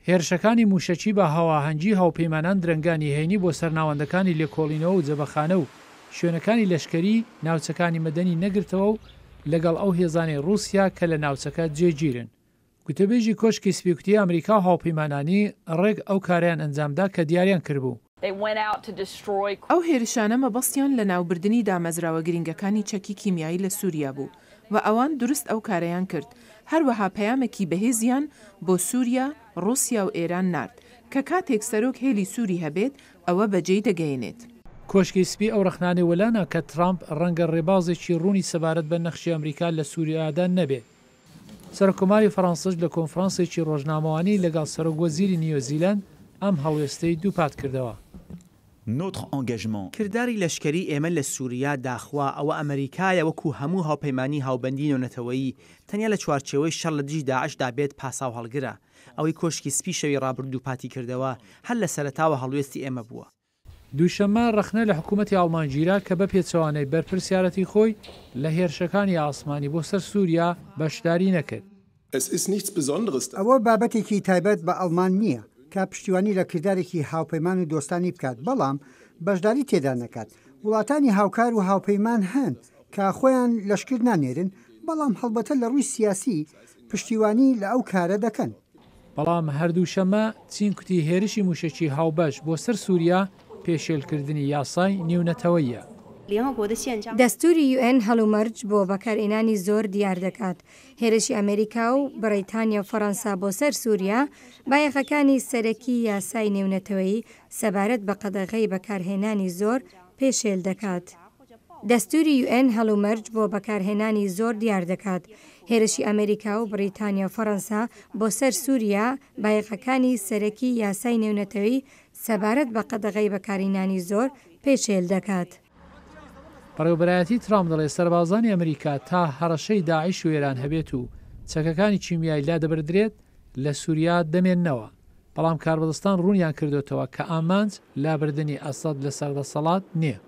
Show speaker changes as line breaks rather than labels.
هێرشەکانی مووشەکی بە هاواهەنگی هاوپەیمانان درەنگانی هەینی بۆ سەر ناوەندەکانی لێکۆڵینەوە و جەبەخانە و شوێنەکانی لەشکەری، ناوچەکانی مەدەنی نەگرتەوە و لەگەڵ ئەو هێزانەی ڕووسیا کە لە ناوچەکە جێگیرن. گوتەبێژی کۆشکی سپی کوتی ئەمریکا و هاوپەیمانانی ڕێک ئەو کارەیان ئەنجامدا کە دیاریان کردبوو.
ئەو هێرشانە مەبەستیان لەناوبردنی دامەزراوە گرنگەکانی چەکی کیمیایی لە سووریا بوو و ئەوان دروست ئەو کارەیان کرد، هەروەها پەیامێکی بەهێزیان بۆ سووریا، ڕووسیا و ئێران نارد کە کاتێک سەرۆک هێلی سووری هەبێت، ئەوە بەجێی دەگەیەنێت.
کۆشکی سپی ئەو ڕەخنانەی وەلانا کە ترامپ ڕەنگە ڕێبازێکی ڕوونی سەبارەت بە نەخشی ئەمریکا لە سووریادا نەبێت. سەرۆککۆماری فەڕەنسەش لە کۆنفرانسێکی ڕۆژنامەوانی لەگەڵ سەرۆک وەزیری نیۆزیلەند ئەم هەڵوێستەی دووپات کردەوە.
کرداری لەشکەری ئێمە لە سووریا داخوا ئەوە ئەمریکایە وەکوو هەموو هاوپەیمانانی هاوبەندی نێونەتەوەیی تەنیا لە چوارچێوەی شەڕ لە دژی داعش دا بێت پاساوهەڵگرە. ئەوەی کۆشکی سپی شەوی ڕابردوو دووپاتی کردەوە هەر لە سەرەتاوە هەڵوێستی ئێمە بووە.
دووشەممە ڕەخنە لە حکوومەتی ئاڵمان گیرا کە بە پێچەوانەی بەرپرسیارەتی خۆی لە هێرشەکانی ئاسمانی بۆ سەر سووریا بەشداری نەکرد.
ئەوە بابەتێکی تایبەت بە ئەڵمان نییە کە پشتیوانی لە کردارێکی هاوپەیمان و دۆستانی بکات، بەڵام بەشداری تێدا نەکات. وڵاتانی هاوکار و هاوپەیمان هەن کە خۆیان لەشکر نانێرن، بەڵام هەڵبەتە لە ڕووی سیاسی پشتیوانی لە ئەو کارە دەکەن.
بەڵام هەر دووشەممە چین کوتی هێرشی مووشەکی هاوبەش بۆ سەر سووریا پێشێلکردنی یاسای نێونەتەوەییە.
دەستووری یوئێن هەلومەرج بۆ بەکارهێنانی زۆر دیار دەکات. هێرشی ئەمێریکا و بڕیتانیا و فەڕەنسا بۆ سەر سووریا، بایەخەکانی سەرەکی یاسای نێونەتەوەیی سەبارەت بە قەدەغەی بەکارهێنانی زۆر پێشێل دەکات. دەستووری یوئێن هەلومەرج بۆ بەکارهێنانی زۆر دیار دەکات. هێرشی ئەمێریکا و بڕیتانیا و فەڕەنسا بۆ سەر سووریا، بایەخەکانی سەرەکی یاسای نێونەتەوەیی سەبارەت بە قەدەغەی بەکارهینانی زۆر پێشێل دەکات.
بەڕێوەبەرایەتی ترامپ دەڵێت سەربازانی ئەمریکا تا هەڕەشەی داعش و ئێران هەبێت و چەکەکانی کیمیایی لادەبردرێت لە سوریا دەمێننەوە، بەڵام کاربەدەستان ڕوونیان کردۆتەوە کە ئامانج لابردنی ئەسەد لەسەر دەسەڵات نییە.